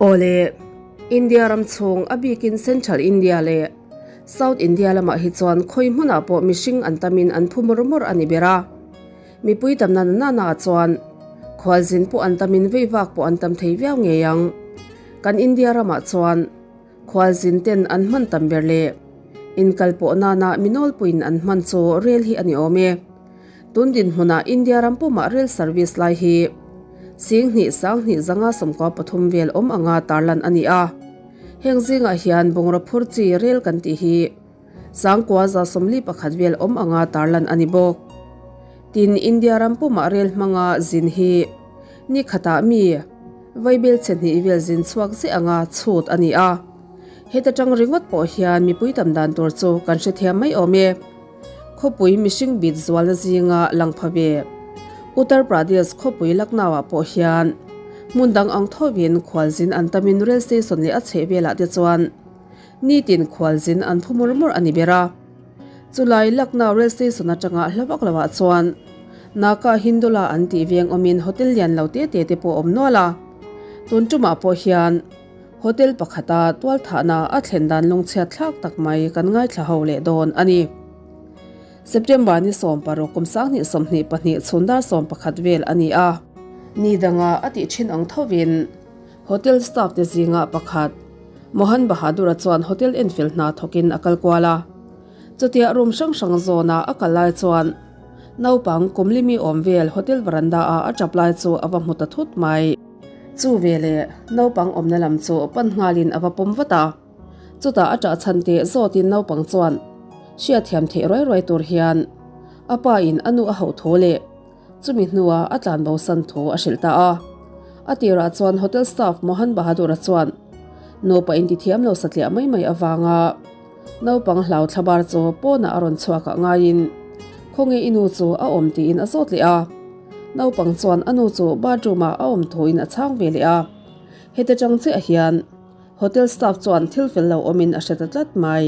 Awle, India ram chhung, a bikin Central India leh South India lamah hi chuan khawi hmunah pawh mihring an tamin an phu mawr mawr a ni ber a. Mipui tam nana nana ah chuan khualzin pawh an tamin veivak pawh an tam thei viau ngei ang. Kan India ramah chuan khualzin ten an hman tam ber leh inkal pawh nana mi nawlpuiin an hman chu rel hi a ni awm e. Tun dinhmunah India ram pumah rail service lai hi 10,000 sang 2,093 vel awm anga tarlan a ni a. Heng zingah hian bungraw phur chi rail kan tih hi 9,041 vel awm anga tarlan a ni bawk. Tin, India ram pumah rail hmanga zin hi ni khatah mi vaibel chhe hnih vel zin chhuak zeh anga chhut a ni a. Heta tang ringawt pawh hian mipui tam dan tur chu kan hrethiam mai awm e. Khawpui mihring bit zualna zinga lang pha ve. Uttar Pradesh khawpui Lucknow-ah pawh hian hmun dang ang thovin khualzin an tamin rail station leh a chhehvelah te chuan nitin khualzin an phu mur mur a ni ber a. Chulai Lucknow rail station atanga hla vak loah chuan Naka Hindola an tih veng awmin hotel lian lo te te te pawh a awm nual a. Tun tumah pawh hian. Hotel pakhata tualthahna a thlen dan lungchhiat thlak tak mai kan ngaithla ho leh dawn a ni. September ni 16 kum 2022 chhun dar 11 vel a ni a. Ni danga a tih thin ang thovin hotel staff te zinga pakhat Mohan Bahadur-a chuan hotel enfel hna thawkin a kal kual a. Chutia room hrang hrang zawna a kal lai chuan naupang kum limi awm vel hotel veranda-a a tap lai chu a va hmu ta thut mai. Chu veleh naupang awmna lam chu pan nghalin a va pawm vat a. Chutah a ṭah chhan teh zawtin naupang chuan hriatthiam theih ruai ruai tur hian a pa in a nu a hauh thu leh chumi hnua a tlan bo san thu a hrilh ta a. A tirah chuan hotel staff Mohan Bahadur-a chuan nupa intithiam lo satliah mai mai avanga naupang hlau thlabar chu pawnah a rawn chhuak ah ngaiin khawnge i nu chu a awm tiin a zawt leh a. Naupang chuan a nu chu bathroom ah a awm thuin a chhang ve leh a. Heti chang chiah hian hotel staff chuan thil fel lo awmin a hre ta tlat mai.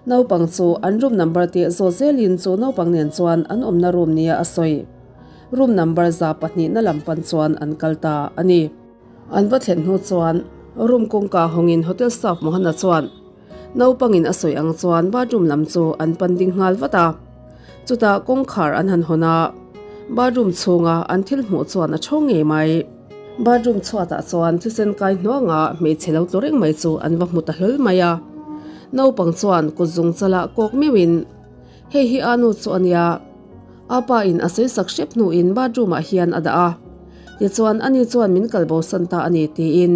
Naupang chu an room number te zawt zelin chu naupang nen chuan an awmna room nia a sawi. Room number 200 na lam pan chuan an kal ta a ni. An va thlen hnu chuan room kawngka hawngin hotel staff Mohana chuan Naupangin a sawi ang chuan bathroom lam chu an pan ding nghal vat a. Chutah kawngkhar an han hawn a, bathroom chhunga an thil hmuh chuan a thawng ngei mai. Bathroom chhuatah chuan thisen kai hnuanga hmeichhe lo tlu reng mai chu an va hmu ta hlawl mai a. Naupang chuan kut zung chala kawk meuhin, Hei hi a nu chu a nia. A pa in a sawi sak hrep hnuin bathroom ah hian a dah a. Tichuan ani chuan min kal bosan ta a ni tiin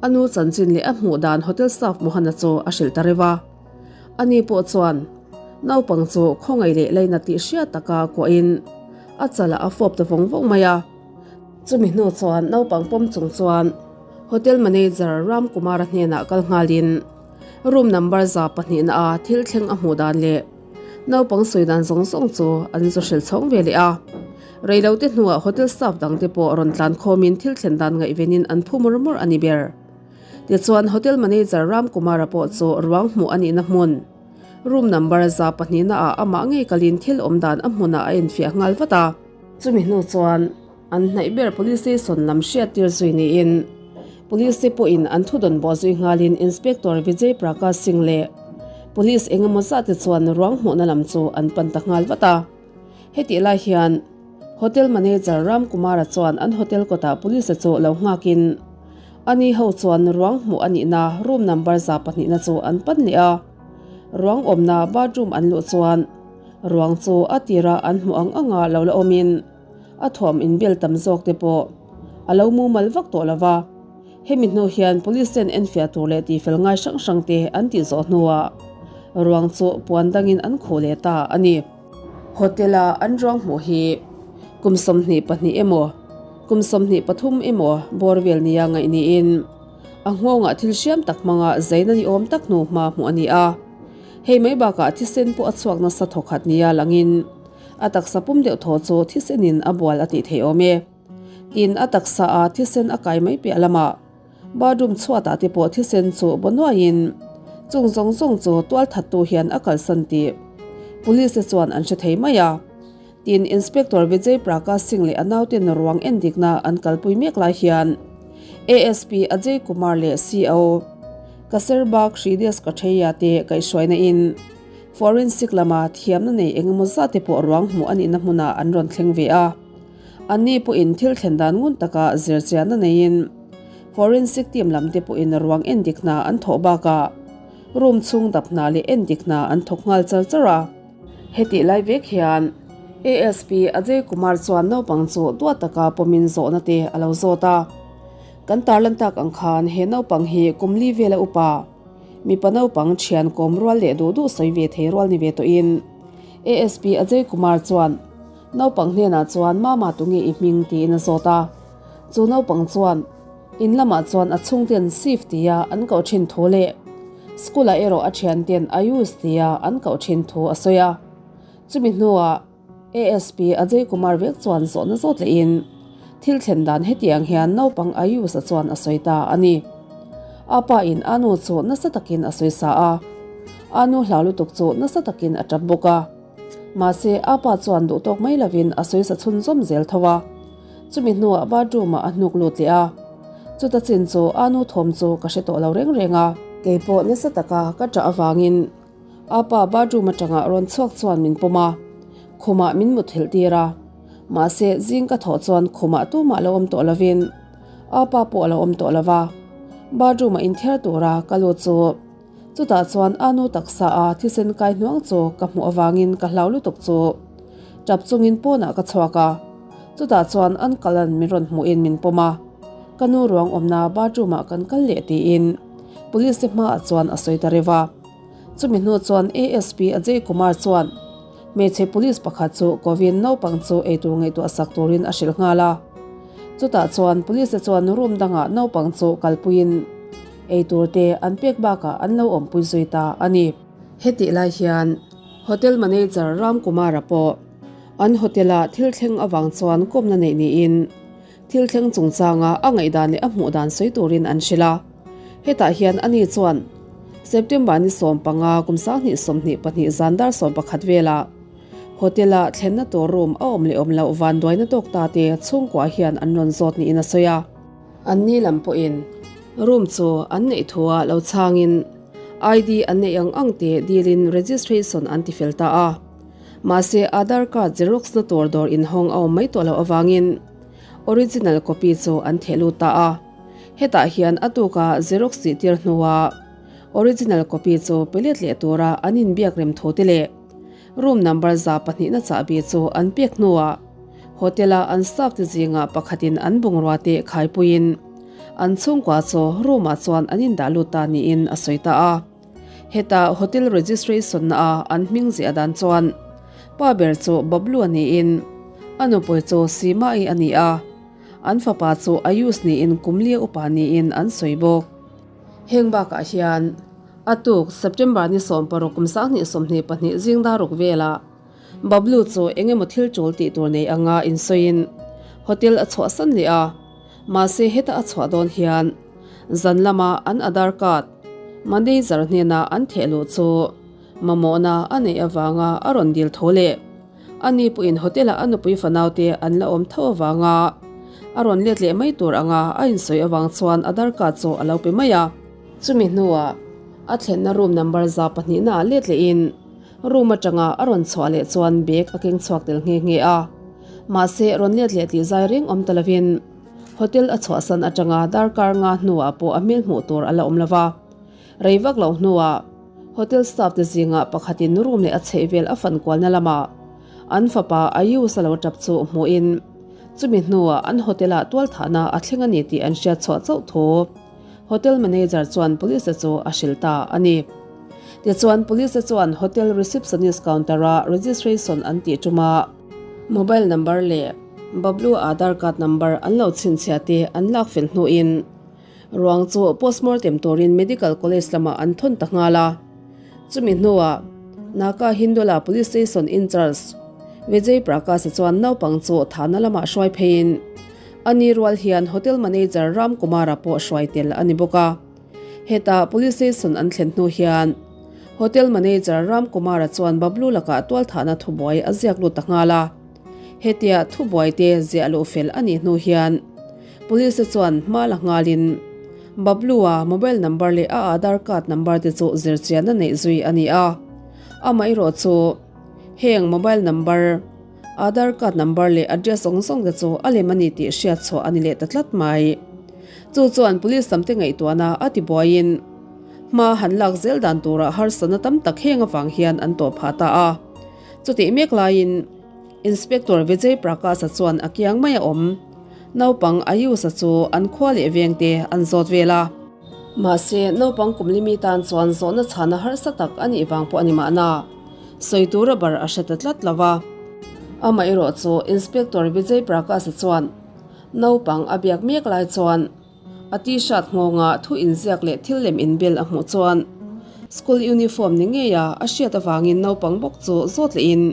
A nu chanchin leh a hmuh dan hotel staff Mohana chu a hrilh ta reuh a. Ani pawh chuan naupang chu khawngaih leh laina tih hriat taka kuahin a chalah a fawp ta vawng vawng mai a. Chumi hnu chuan naupang pawm chung chuan hotel manager Ram Kumar-a hnenah kal nghalin room number 200 na a thil thleng a hmuh dan leh Naupang sawi dan zawng zawng chu an zu hrilh chhawng ve leh a. Reilote hnuah hotel staff dangte pawh rawn tlan khawmin thil thlen dan ngaihvenin an phu mur mur a ni ber. Tichuan hotel manager Ram Kumar-a pawh chu ruang hmuh a nihna hmun, room number 200 na ah amah ngei kalin thil awm dan a hmunah a enfiah nghal vat a. Chumi hnu chuan an hnaih ber police station lam hriattir zui niin police te pawhin an thudawn bawh zui nghalin Inspector Vijay Prakash Singh leh police eng emaw zat te chuan ruang hmuhna lam chu an pan ta nghal vat a. Hetih lai hian hotel manager Ram Kumar-a chuan an hotel kawtah police chu lo nghakin ani ho chuan ruang hmuh a nihna room number 200 na chu an pan leh a. Ruang awmna bathroom an luh chuan ruang chu a tira an hmuh ang anga lo la awmin A thuam inbel tam zawk te pawh a lo mumal vak tawh lo va. Hemi hnu hian Police ten enfiah tur leh tihfel ngai hrang hrang te an tih zawh hnuah ruang chu puan dangin an khuh leh ta a ni. Hotel a an ruang hmuh hi kum 22 emaw kum 23 emaw bawr vel nia ngaih niin a nghawngah thil hriam tak hmanga zaina ni awm tak hnu hma hmuh a ni a. Hei mai bakah thisen pawh a chhuak nasa thawkhat nia langin A taksa pum deuh thaw chu thisenin a bual a tih theih awm e. Tin, a taksa a thisen a kai mai piah lamah bathroom chhuatah te pawh thisen chu baw nuaiin chung zawng zawng chu tualthattu hian a kalsan tih Police te chuan an hre thei mai a. Tin, Inspector Vijay Prakash Singh leh a nauten ruang endikna an kalpui mek lai hian. ASP Ajay Kumar leh CO Kaserbagh Hridesh Katheiya te kaihhruaina in Forensic lama thiamna nei engemaw zat te pawh ruang hmuh a nihna hmunah an rawn thleng ve a. Anni pawhin thil thlen dan ngun taka zirchianna neiin Forensic team lam te pawhin ruang endik hna an thawh bakah room chhung dap hna leh endik hna an thawk nghal char char a. Hetih lai vek hian ASP Ajay Kumar chuan naupang chu duat taka pawmin zawhna te a lo zawt a. Kan tarlan tak ang khan he naupang hi kum li vela upa, mipa naupang thian kawm rual leh duh duh sawi ve thei rual ni ve tawhin ASP Ajay Kumar chuan Naupang hnenah chuan Mama tunge i hming tiin a zawt a. Chu naupang chuan in lamah chuan a chhungten Sif tia an koh thin thu leh school-ah erawh a thianten Ayush tia an koh thin thu a sawi a. Chumi hnuah ASP Ajay Kumar vek chuan zawhna zawt lehin thil thlen dan hetiang hian naupang Ayush-a chuan a sawi ta a ni. A pa in a nu chu nasa takin a sawi sa a, a nu hlau lutuk chu nasa takin a tap bawk a. Mahse, a pa chuan duh tawk mai lovin a sawi sa chhunzawm zel tho a. Chumi hnuah bathroom ah a hnuk lut leh a. Chuta chin chu a nu thawm chu ka hre tawh lo reng reng a. Keipawh nasa taka ka ṭah avangin a pa bathroom atanga rawn chhuak chuan min pawm a, khumah min mutthilh tir a. Mahse, zing ka thawh chuan khumah tumah lo awm tawh lovin a pa pawh a lo awm tawh lova. Bathroom ah inthiar tura ka lut chu. Chutah chuan a nu taksa a thisen kai hnuang chu ka hmuh avangin ka hlau lutuk chu tap chungin pawnah ka chhuak a, chutah chuan uncle an min rawn hmuhin min pawm a, ka nu ruang awmna bathroom ah kan kal leh tiin police te hmaah chuan a sawi ta reuh a. Chumi hnu chuan ASP Ajay Kumar chuan hmeichhe police pakhat chu kovin naupang chu eitur ngaihtuah sak turin a hrilh nghal a, chutah chuan police te chuan room dangah naupang chu kalpuiin Ei tur te an pek bakah an lo awmpui zui ta a ni. Hetih lai hian Hotel Manager Ram Kumar-a pawh an hotel-a thil thleng avang chuan kawmna neih niin thil thleng chungchanga a ngaihdan leh a hmuh dan sawi turin an hrilh a. Hetah hian ani chuan September ni 15 kum 2022 zan dar 11 velah Hotel-a thlenna tur room a awm leh awm loh vanduaina tawk ta te chhungkua hian an rawn zawt niin a sawi a. An ni lam pawhin room chu an neih thua lo chhangin ID an neih ang ang te dilin registration an ti fel ta a. Mahse Aadhaar card xerox na tur dawr inhawng a awm mai tawh loh avangin original copy chu an theh lut ta a. Hetah hian a tuka xerox tih tir hnua original copy chu pe let leh tura an inbiak rem thu te leh room number 200 na chahbi chu an pek hnuah Hotel-a an staff te zingah pakhatin an bungrua te khaipuiin an chhungkua chu room-ah chuan an indah lut ta niin a sawi ta a. Heta hotel registration-na-a an hming ziah dan chuan pa ber chu Bablu-a niin a nupui chu Seema-i a ni a, an fapa chu Ayush niin kum lia upa niin an sawi bawk. Heng bakah hian a tuk September ni 16 kum 2022 zing daruk velah Bablu chu eng emaw thil tul tih tur nei anga insawiin hotel a chhuahsan leh a, mahse heta a chhuah dawn hian zan lama an Aadhaar card manager hnena an theh luh chu mamawhna a neih avanga a rawn dil tho leh. Ani pawhin hotel-ah a nupui fanaute an la awm tho avanga a rawn let leh mai tur anga a insawi avang chuan Aadhaar card chu a lo pe mai a. Chumi hnuah a thlenna room number 200 naah let lehin Room atanga a rawn chhuah leh chuan bag a keng chhuak tel nghe nghe a. Mahse, rawn let leh tih zai reng awm ta lovin hotel a chhuahsan atanga darkar nga hnuah pawh a hmel hmuh tur a la awm lo va. Rei vak loh hnuah hotel staff te zingah pakhatin room leh a chheih vel a fan kualna lamah an fapa Ayush a lo tap chu hmuhin chumi hnuah an hotel-ah tualthahna a thleng a ni tih an hriat chhuah chauh thu. Hotel manager chuan police chu a hrilh ta a ni. Tichuan police chuan hotel receptionist counter-a registration an tih ṭuma mobile number leh Bablu Aadhaar card number an lo chhinchhiah te an lak fel hnuin ruang chu postmortem turin medical college lamah an thawn ta nghal a. Chumi hnuah Naka Hindola police station in-charge Vijay Prakash-a chuan naupang chu thahna lamah hruai pheiin A ni rual hian Hotel Manager Ram Kumar-a pawh hruai tel a ni bawk a. Heta Police Station an thlen hnu hian Hotel Manager Ram Kumar-a chuan Bablu lakah tualthahna thubuai a ziak lut ta nghal a. Hetia thubuai te ziah luh fel a nih hnu hian Police te chuan hma la nghalin Bablu-a mobile number leh a Aadhaar card number te chu zirchianna neih zui a ni a. Amaherawh chu heng mobile number, Aadhaar card number leh address zawng zawng te chu a lem a ni tih hriat chhuah a ni leh ta tlat mai. Chu chuan police tamte ngaihtuahna a ti buaiin hma han lak zel dan turah harsatna tam tak heng avang hian an tawh phah ta a. Chutih mek laiin Inspector Vijay Prakash-a chuan a kiang mai a awm. Naupang Ayush-a chu an khua leh vengte an zawt vel a. Mahse, naupang kum limi tan chuan zawhna chhana harsa tak a nih vang pawh a ni mahna. Sawi tura bar a hre ta tlat lo va. Amaherawh chu Inspector Vijay Prakash-a chuan naupang a biak mek lai chuan a t-shirt nghawnga thu inziak leh thil lem inbel a hmuh chuan school uniform ni ngeia a hriat avangin naupang bawk chu zawt lehin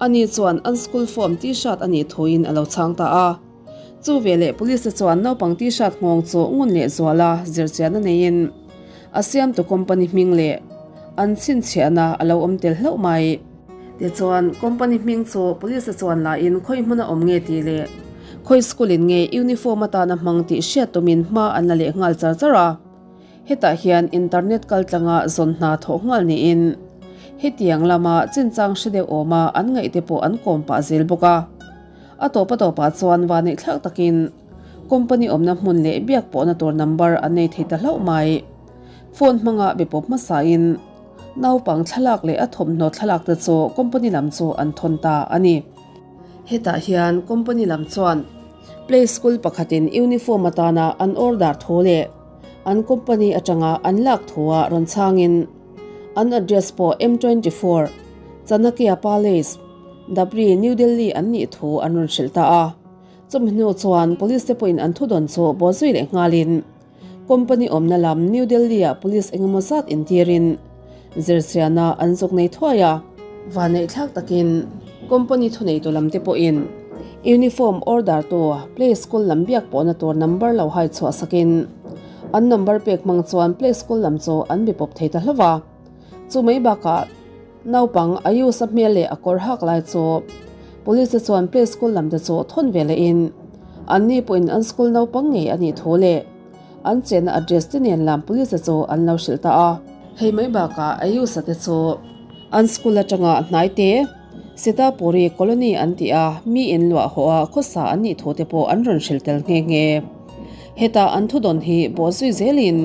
ani chuan an school form t-shirt a nih thuin a lo chhang ta a. Chu veleh police te chuan naupang t-shirt nghawng chu ngun leh zuala zirchianna neiin a siamtu company hming leh an chhinchhiahna a lo awm tel hlauh mai. Tichuan, company hming chu police te chuan lahin khawi hmuna awm nge tih leh khawi school in nge uniform atana hmang tih hriat tumin hma an la leh nghal char char a. Hetah hian internet kaltlanga zawn hna thawh nghal niin hetiang lama chinchang hre deuh awma an ngaihte pawh an kawm pah zel bawk a. A tawp a tawpah chuan vaneih thlak takin company awmna hmun leh biak pawhna tur number an nei thei ta hlauh mai. Phone hmanga be pawp hmasain naupang thlalak leh a thawmhnaw thlalak te chu company lam chu an thawn ta a ni. Hetah hian company lam chuan play school pakhatin uniform atana an order thu leh an company atanga an lak thua rawn chhangin an address pawh M24, Chanakya Palace, Dabri, New Delhi an nih thu an rawn hrilh ta a. Chumi hnu chuan Police te pawhin an thudawn chu baw zui leh nghalin company awmna lam New Delhi-ah Police engemaw zat intirin zirchiana an zuk nei thuai a. Vaneihthlak takin company thuneitu lam te pawhin uniform order tu play school lam biak pawhna tur number lo hai chhuah sakin an number pek hmang chuan play school lam chu an be pawp thei ta hlauh a. Chu mai bakah Naupang Ayush-a hmel leh a kawr hak lai chu Police te chuan play school lam te chu thawn ve lehin anni pawhin an school naupang ngei a nih thu leh an chenna address te nen lam Police te chu an lo hrilh ta a. Hei mai bakah Ayush-a te chu an school atanga hnai te Sitapuri colony an tih a, mi in luah haw a khawsa an nih thu te pawh an rawn hrilh tel nghe nghe. Hetah an thudawn hi bawhzui zelin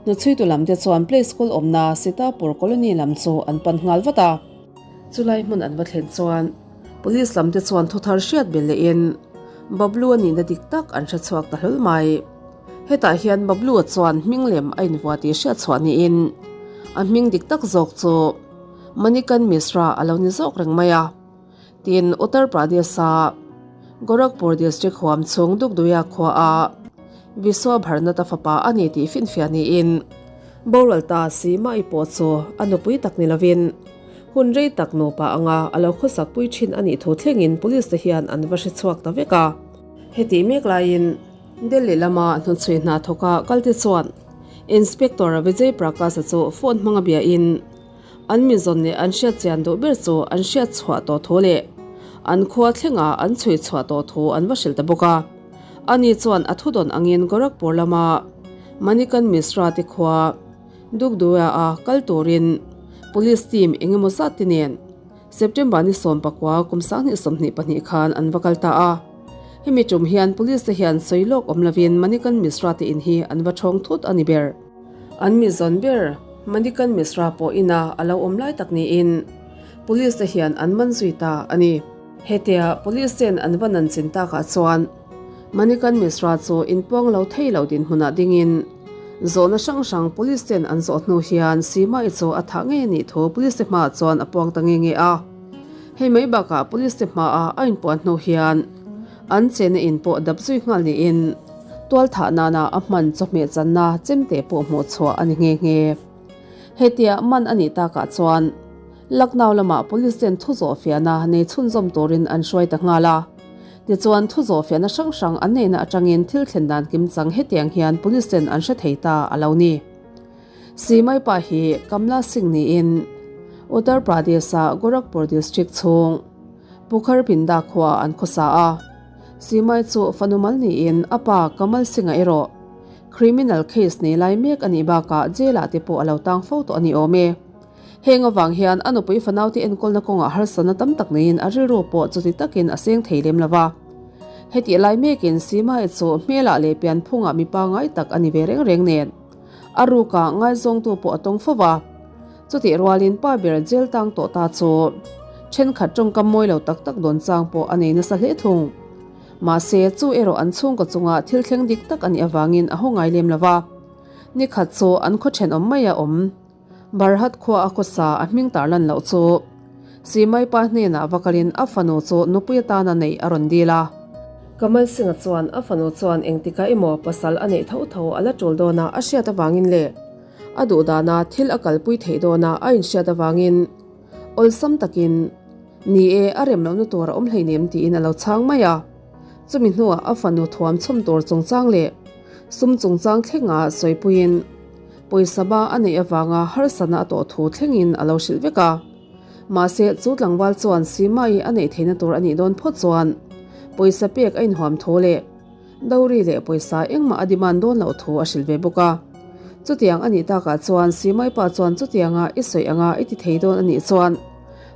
Hnuchhuitu lam te chuan play school awmna Sitapur colony lam chu an pan nghal vat a. Chulai hmun an va thlen chuan police lam te chuan thuthar hriat belh lehin Bablu a nihna dik tak an hre chhuak ta hlawl mai. Hetah hian Bablu-a chuan hming lem a invuah tih hriat chhuah niin a hming dik tak zawk chu Manikan Mishra a lo ni zawk reng mai a. Tin, Uttar Pradesh-a Gorakhpur district huam chhung Dukduia khuaah Vishwa Bharnata fapa a ni tih finfiah niin boral ta Seema-i pawh chu a nupui tak ni lovin hun rei tak nupa anga a lo khawsak pui thin a nih thu thlengin police te hian an va hre chhuak ta vek a. Hetih mek laiin Delhi lama hnuchhui hna thawka kalte chuan Inspector Vijay Prakash-a chu phone hmanga biain An mizawn leh an hriat chian duh ber chu an hriat chhuah tawh thu leh an khua thlengah an chhui chhuah tawh thu an va hrilh ta bawk a. Ani chuan a thudawn angin Gorakhpur lama Manikan Mishra te khua Dugduya-a kal turin Police team eng emaw zat te nen September ni 19 kum 2022 khan an va kal ta a. Hemi tum hian Police te hian sawi lawk awm lovin Manikan Mishra te in hi an va thawng thut a ni ber. An mi zawn ber Manikan Mishra pawh ina a lo awm lai tak niin Police te hian an man zui ta a ni. Hetia Police ten an va nan chin takah chuan Manikan Mishra chu inpuang lo thei lo dinhmunah dingin zawhna hrang hrang Police ten an zawh hnu hian Seema-i chu a thah ngei a nih thu Police te hmaah chuan a puang ta nge nge a. Hei mai bakah Police te hmaah a inpuan hnu hian An chena in pawh dap zui nghal niin tual thah nana a hman chawhmeh channa chemte pawh hmuh chhuah a ni nghe nghe. Hetia man a nih takah chuan Lucknow lamah police ten thu zawh fiahna nei chhunzawm turin an hruai ta nghal a. Tichuan thu zawh fiahna hrang hrang an neihna atangin thil thlen dan kimchang hetiang hian police ten an hre thei ta a lo ni. Simai pa hi Kamla Singh niin Uttar Pradesh-a Gorakhpur district chhung Pukhar Pinda khua an khawsa a. Simai chu fanu mal niin a pa Kamal Singh-a erawh criminal case nei lai mek a nih bakah jail-ah te pawh a lo tang fo tawh a ni awm e. Heng avang hian a nupui fanaute enkawlna kawngah harsatna tam tak neiin a rilru pawh chuti takin a seng thei lem lo va. Hetih lai mekin Simai chu hmelah leh pianphungah mi pangngai tak a ni ve reng reng nen a rukah ngaizawngtu pawh a tawng fo va. Chutih rualin pa ber jail tang tawh ta chu thenkhat tawngkam mawi lo tak tak dawn chang pawh a nei nasa hle thung. Mahse, chu erawh an chhungkaw chunga thil thleng dik tak a nih avangin a haw ngai lem lo va. Nikhat chu an khaw thenawm maia awm Barhat khua a khawsa a hming tarlan loh chu Simai pa hnenah va kalin a fanu chu nupui atana neih a rawn dil a. Kamal Singh-a chuan a fanu chuan engtikah emaw pasal a neih tho tho a la tul dawna a hriat avangin leh A duh dana thil a kalpui theih dawna a inhriat avangin awlsam takin, Ni e, a rem lohna tur a awm hleinem tiin a lo chhang mai a. Chumi hnuah a fanu thuam chhawm tur chungchang leh sum chungchang thlenga sawipuiin pawisa ba a neih avanga harsatna a tawh thu thlengin a lo hrilh vek a. Mahse, chu tlangval chuan Simai a neih theihna tur a nih dawn phawt chuan pawisa pek a inhuam thu leh Dowry leh pawisa engmah a demand dawn loh thu a hrilh ve bawk a. Chutiang a nih takah chuan Simai pa chuan chutianga i sawi anga i ti thei dawn a nih chuan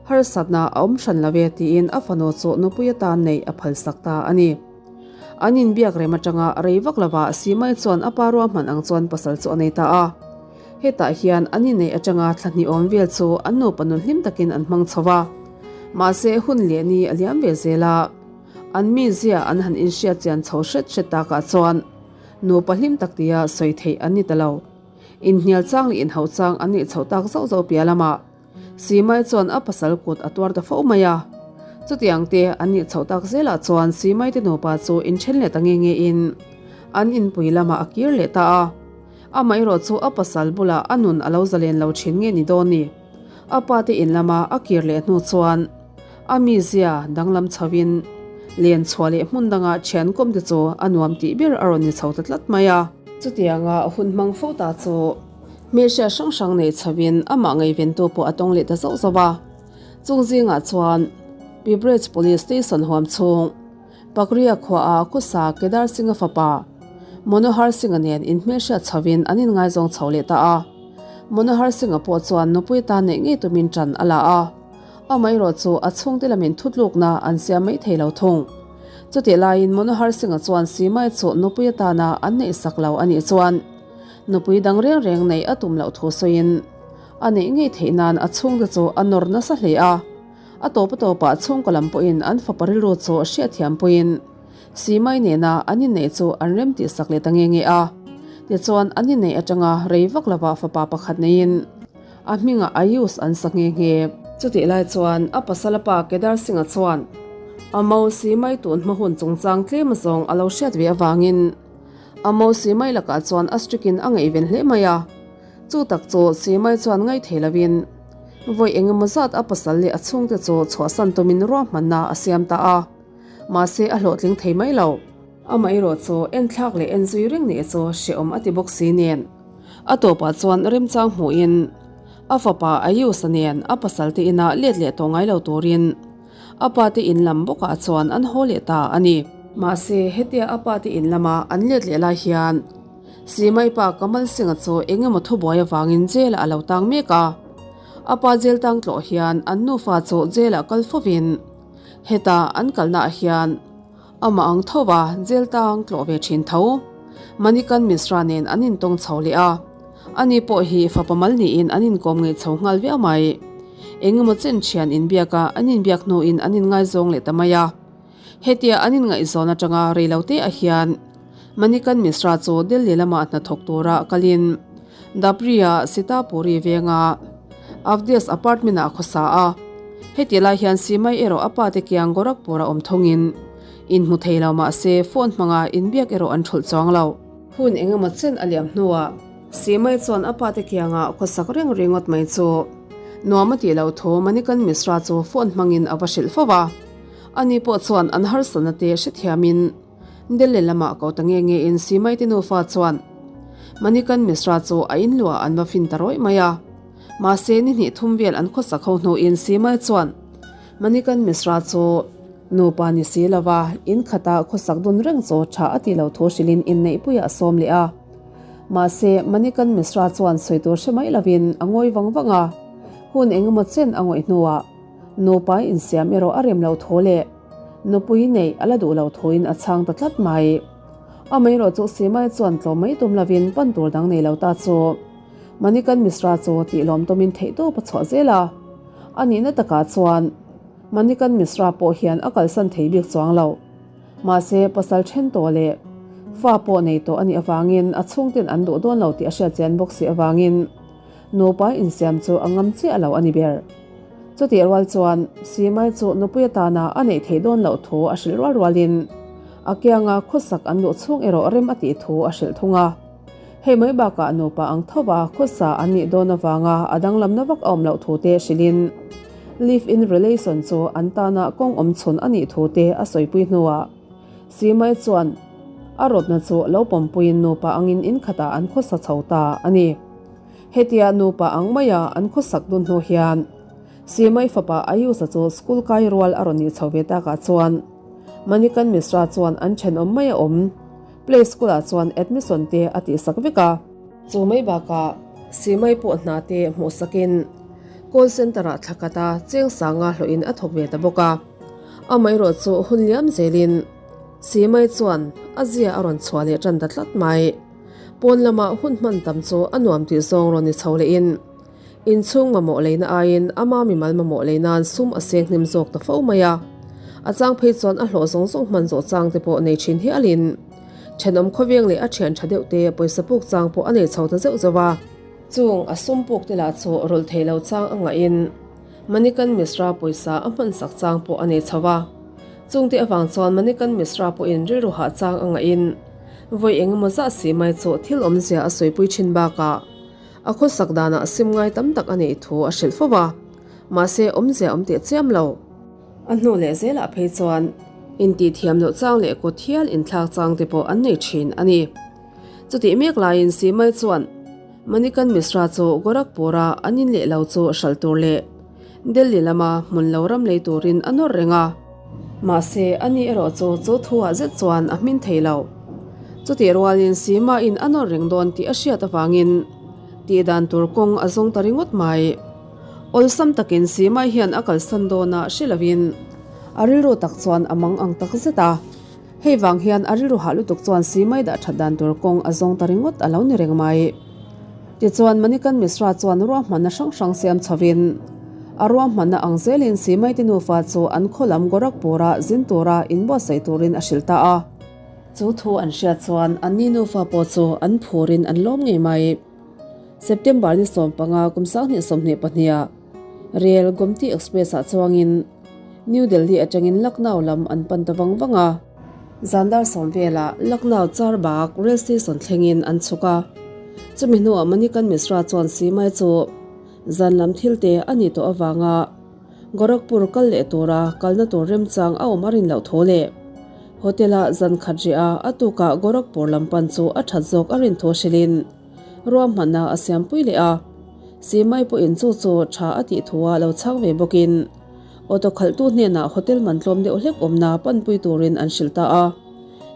harsatna a awm hran lo e tiin a fanu chu nupui atan neih a phalsak ta a ni. An inbiak rem atanga rei vak lovah Simai chuan a pa ruahman ang chuan pasal chu a nei ta a. Hetah hian an inneih atanga thla hnih awm vel chu an nupa nun hlim takin an hmang chho a. Mahse hun leh ni a liam ve zel a. An mizia an han inhriat chian chho hret hret takah chuan nupa hlim tak tia sawi theih an ni ta lo. Inhnial chang leh inhauh chang an nih chhoh tak zauh zauh piah lamah Simai chuan a pasal kut a tuar ta fo mai a. Chutiang te an nih chhoh tak zelah chuan Simai te nupa chu inthen leh ta nge nge in an inpui lamah a kir leh ta a. Amaherawh chu a pasal bulah a nun a lo zalen lo thin nge ni dawn ni. A pa te in lama a kir leh hnu chuan A mizia danglam chhoin len chhuah leh hmun danga thian kawm te chu a nuam tih ber a rawn ni chho ta tlat mai a. Chutianga hun hmang fo ta chu hmelhriat hrang hrang nei chhoin amah ngaihventu pawh a tawng leh ta zauh zauh a. Chung zingah chuan Pibrech Police Station huam chhung Pakria khuaah khawsa Kedar Singh-a fapa Manohar Singh-a nen inhmelhriat chhoin an inngaizawng chho leh ta a. Manohar Singh-a pawh chuan nupui tan neih ngei tumin ṭan a la a. Amaherawh chu a chhungte lamin thutlukna an siam mai thei lo thung. Chutih laiin Manohar Singh-a chuan Simai chu nupui atana an neihsak lo a nih chuan nupui dang reng reng neih a tum loh thu sawiin a neih ngei theih nan a chhungte chu a nawr nasa hle a. A tawp a tawpah chhungkaw lam pawhin an fapa rilru chu hriatthiam puiin Simai nena an inneih chu an rem tihsak leh ta nge nge a. Tichuan an inneih atanga rei vak lovah fapa pakhat neiin, A hmingah Ayush an sa nghe nghe. Chutih lai chuan a pasala pa Kedar Singh-a chuan a Mausi mai tun hma hun chungchang tlem azawng a lo hriat ve avangin a Mausi mai lakah chuan a strict-in a ngaihven hle mai a. Chu tak chu Simai chuan ngaithei lovin vawi engemaw zat a pasal leh a chhungte chu chhuahsan tumin ruahmanna a siam ta a. Mahse a hlawhtling thei mai lo. Amaherawh chu enthlak leh enzui reng nih chu hrehawm a ti bawk si nen. A tawpah chuan remchang hmuhin a fapa Ayush-a nen a pasalte inah let leh tawh ngai lo turin a pate in lam bawkah chuan an haw leh ta a ni. Mahse, hetia a pate in lama an let leh lai hian Simai pa Kamal Singh-a chu eng emaw thubuai avangin jail-ah a lo tang mek a. A pa jail tang tlawh hian an nufa chu jail-ah kal fovin heta an kalnaah hian Amah ang tho a, jail tang tlawh ve thin tho. Manikan Mishra nen an intawng chho leh a, ani pawh hi fapa mal niin an inkawm ngei chho nghal viau mai. Engemaw chen thian inbiak a, an inbiak hnuin an inngaizawng leh ta mai a. Hetia an inngaihzawn atanga reilote ah hian Manikan Mishra chu Delhi lamah hnathawk tura kalin Dabri-a Sitapuri venga Avdias apartment-ah a khawsa a. Heti lai hian Simai erawh a pate kiang Gorakhpur-a awm thawngin inhmu thei lo mah se phone hmanga inbiak erawh an thulh chuang lo. Hun eng emaw chen a liam hnuah Simai chuan a pate kianga khawsak reng ringawt mai chu nuam a tih loh thu Manikan Mishra chu phone hmangin a va hrilh fo a. Ani pawh chuan an harsatna te hrethiamin Delhi lamah ko ta nge nge in Simai te nufa chuan Manikan Mishra chu a inluah an va fin ta rawih mai a. Mahse ni hnih thum vel an khawsak ho hnuin Simai chuan Manikan Mishra chu. Nupa ni si lova in khata khawsak dun reng chu tha a tih loh thu hrilhin inneihpuiah a sawm leh a. Mahse, Manikan Mishra chuan sawi tur hre mai lovin a ngawi vang vang a. Hun engemaw chen a ngawih hnuah nupa insiam erawh a rem lo thu leh nupui neih a la duh lo thuin a chhang ta tlat mai. Amaherawh chu Simai chuan tlawm mai tum lovin pan tur dang nei lo ta chu Manikan Mishra chu tih lawm tumin theihtawp a chhuah zel a. A nihna takah chuan Manikan Mishra pawh hian a kalsan thei bik chuang lo. Mahse, pasal then tawh leh fa pawh nei tawh a nih avangin a chhungten an duh dawn lo tih a hriat chian bawk si avangin nupa insiam chu a ngam chiah lo a ni ber. Chutih rual chuan Simai chu nupui atana a neih theih dawn loh thu a hrilh rual rualin a kianga khawsak an luh chhung erawh rem a tih thu a hrilh thung a. Hei mai bakah nupa ang thova khawsa an nih dawn avanga a danglamna vak a awm loh thu te hrilhin live-in relation chu an tana kawng awm chhun a nih thu te a sawipui hnuah Simai chuan a rawtna chu lo pawmpuiin nupa angin in khatah an khawsa chho ta a ni. Hetia nupa ang maia an khawsak dun hnu hian Simai fapa Ayush-a chu school kai rual a rawn nih chho ve takah chuan Manikan Mishra chuan an thenawm mai a awm. Play school ah chuan admission te a tihsak vek a. Chu mai bakah Simai pawh hna te hmuhsakin call center ah thla khat a cheng sanga hlawhin a thawk ve ta bawk a. Amaherawh chu hun liam zelin Simai chuan a zia a rawn chhuah leh tan ta tlat mai. Pawn lamah hun hman tam chu a nuam tih zawng rawn ni chho lehin Inchhung mamawh leina aiin ama mimal mamawh lei nan sum a seng hnem zawk ta fo mai a. A chang phei chuan a hlawh zawng zawng hman zawh chang te pawh nei thin hialin thenawm khawveng leh a thian tha deuh te pawisa puk chang pawh a nei chho ta zeuh zeuh a. Chung a sum puk te lah chu rawlh thei lo chang a ngahin Manikan Mishra pawisa a hman sak chang pawh a nei chho a. Chung te avang chuan Manikan Mishra pawhin rilru hah chang a ngahin vawi engemaw zah si mai chu thil awmzia a sawipui thin bakah A khawsak danah sim ngai tam tak a neih thu a hrilh fo va, mahse awmzia awm teh chiam lo. A hnu leh zelah phei chuan intihthiam loh chang leh kut hial inthlak chang te pawh an nei thin a ni. Chutih mek laiin Simai chuan Manikan Mishra chu Gorakhpur-a an in leh lo chu hralh tur leh Delhi lama hmun lo ram lei turin a nawr reng a. Mahse, ani erawh chu chu thuah zet chuan a hmin thei lo. Chutih rualin Sima-in a nawr reng dawn tih a hriat avangin tih dan tur kawng a zawng ta ringawt mai. Awlsam takin Sima hian a kalsan dawn a hre lovin a rilru tak chuan a mang ang tak zet a. Hei vang hian a rilru hah lutuk chuan Simai dah that dan tur kawng a zawng ta ringawt a lo ni reng mai. Tichuan Manikan Mishra chuan ruahmanna hrang hrang siam chhovin a ruahmanna ang zelin Simai te nufa chu an khaw lam Gorakhpur-a zin tura inbuatsaih turin a hrilh ta a. Chu thu an hriat chuan anni nufa pawh chu an phurin an lawm ngei mai. September ni 15 kum 2022 ah Rail Gomti Express-ah chuangin New Delhi atangin Lucknow lam an pan ta vang vang a. Zan dar sawm velah Lucknow Charbagh rail station thlengin an chhuk a. Chumi hnuah Manikan Mishra chuan Simai chu zan lam thil te a nih tawh avanga Gorakhpur kal leh tura kalna tur remchang a awm a rin loh thu leh hotel-a zan khat rih a a tukah Gorakhpur lam pan chu a that zawk a rin thu hrilhin ruahmanna a siampui leh a. Simai pawhin chu chu tha a tih thua lo chhang ve bawkin Auto khalhtu hnenah hotel man tlawm deuh hlek awmna panpui turin an hrilh ta a.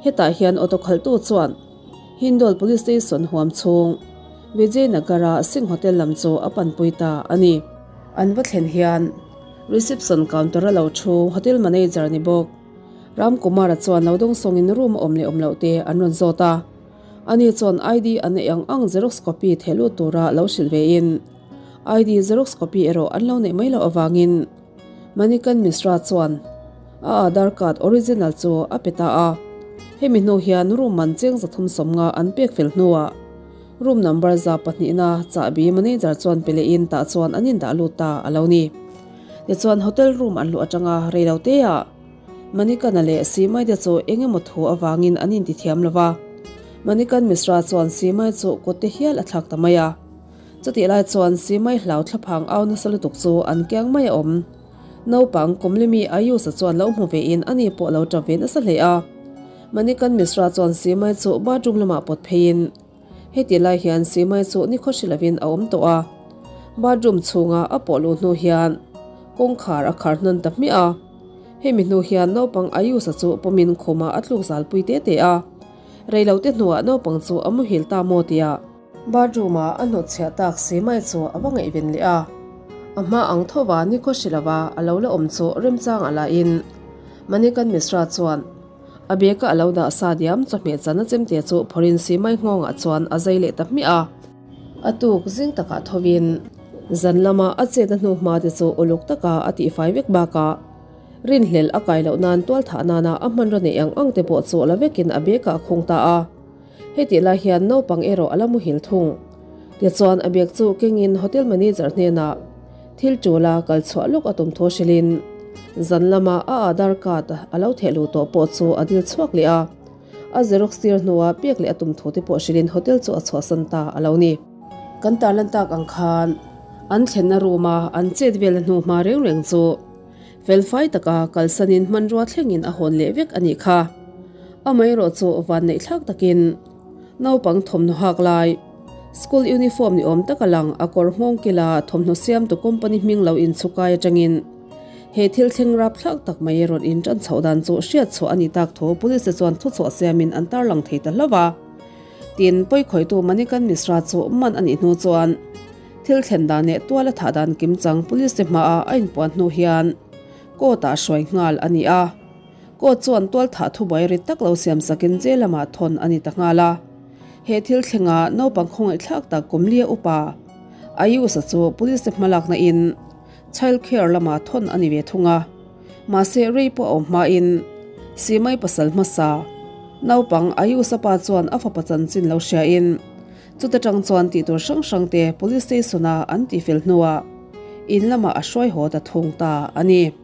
Hetah hian auto khalhtu chuan Hindol Police Station huam chhung Vijay Nagar-a Singh Hotel lam chu a panpui ta a ni. An va thlen hian reception counter-a lo thu hotel manager ni bawk Ram Kumar-a chuan lo dawngsawngin room a awm leh awm loh te an rawn zawt a. Ani chuan ID an neih ang ang xerox copy theh lut tura lo hrilh vein ID xerox copy erawh an lo neih mai loh avangin Manikan Mishra chuan a Aadhaar card original chu a pe ta a. Hemi hnu hian room man cheng 350 an pek fel hnuah room number 200na chahbi manager chuan pe lehin tah chuan an indah lut ta a lo ni. Tichuan hotel room an luh atanga reiloteah Manikana leh Simai te chu eng emaw thu avangin an intithiam lo va. Manikan Mishra chuan Simai chu kut te hial a thlak ta mai a. Chutih lai chuan Simai hlau thlaphang au nasa lutuk chu an kiang mai a awm. Naupang Kumlimi Ayush-a chuan lo hmu vein ani pawh lo tap ve nasa hle a. Manikan Mishra chuan Simai chu bathroom lamah pawt pheiin hetih lai hian Simai chu nikhaw hri lovin a awm tawh a. Bathroom chhunga a pawh luh hnu hian kawngkhar a khar hnan ta hmiah a. Hemi hnu hian naupang Ayush-a chu pawmin khumah a tluk zalpui te te a. Reilote hnuah naupang chu a muhil ta maw tia. Bathroom-a a hnawtchhiah tak si mai chu a va ngaihven leh a. A hma ang thova nikhaw hri lova a lo la awm chu remchang a la in. Manikan Mishra chuan a bag-a a lo dah sa diam chawhmeh chan a chemte chu phawrhin si mai nghawngah chuan a zai leh ta hmiah a. A tuk zing takah thovin zan lama a chetna hnu hma te chu uluk taka a tihfai vek bakah rinhlelh a kai loh nan tualthah nana a hmanraw neih ang ang te pawh chu la vekin a bag-ah a khung ta a. Hetih lai hian naupang erawh a la muhil thung. Tichuan a bag chu kengin hotel manager hnenah thil tul a kal chhuah lawk a tum thu hrilhin zan lama a Aadhaar card a lo theh luh tawh pawh chu a dil chhuak leh a. A xerox tir hnua pek leh a tum thu te pawh hrilhin hotel chu a chhuahsan ta a lo ni. Kan tarlan tak ang khan an thlenna room a an chet velna hnu hma reng reng chu Felfai taka kalsanin hmanrua thlengin a hawn leh vek a nih kha. Amaherawh chu vanneihthlak takin naupang thawmhnaw hak lai, school uniform ni awm taka lang a kawr nghawng kila thawmhnaw siamtu company hming lo inchhukai atangin he thil thleng rapthlak tak mai rawn intan chhoh dan chu hriat chhuah a ni tak thu police te chuan thuchhuah siamin an tarlang thei ta hlauh a. Tin, pawikhawihtu Manikan Mishra chu man a nih hnu chuan Thil thlen dan leh tuala thah dan kimchang police te hmaah a inpuan hnu hian court ah hruai nghal a ni a. Court chuan tual thah thubuai rit tak lo siam sakin jail lamah thawn a ni ta nghal a. He thil thlengah naupang khawngaihthlak tak kum lia upa Ayush-a chu police te hmalakna in child care lamah thawn a ni ve thung a. Mahse rei pawh a awm hmain Simai pasal hmasa naupang Ayush-a pa chuan a fapa chanchin lo hriain Chuta tang chuan tih tur hrang hrang te Police Station-a an tihfel hnuah in lamah a hruai haw ta thung ta a ni.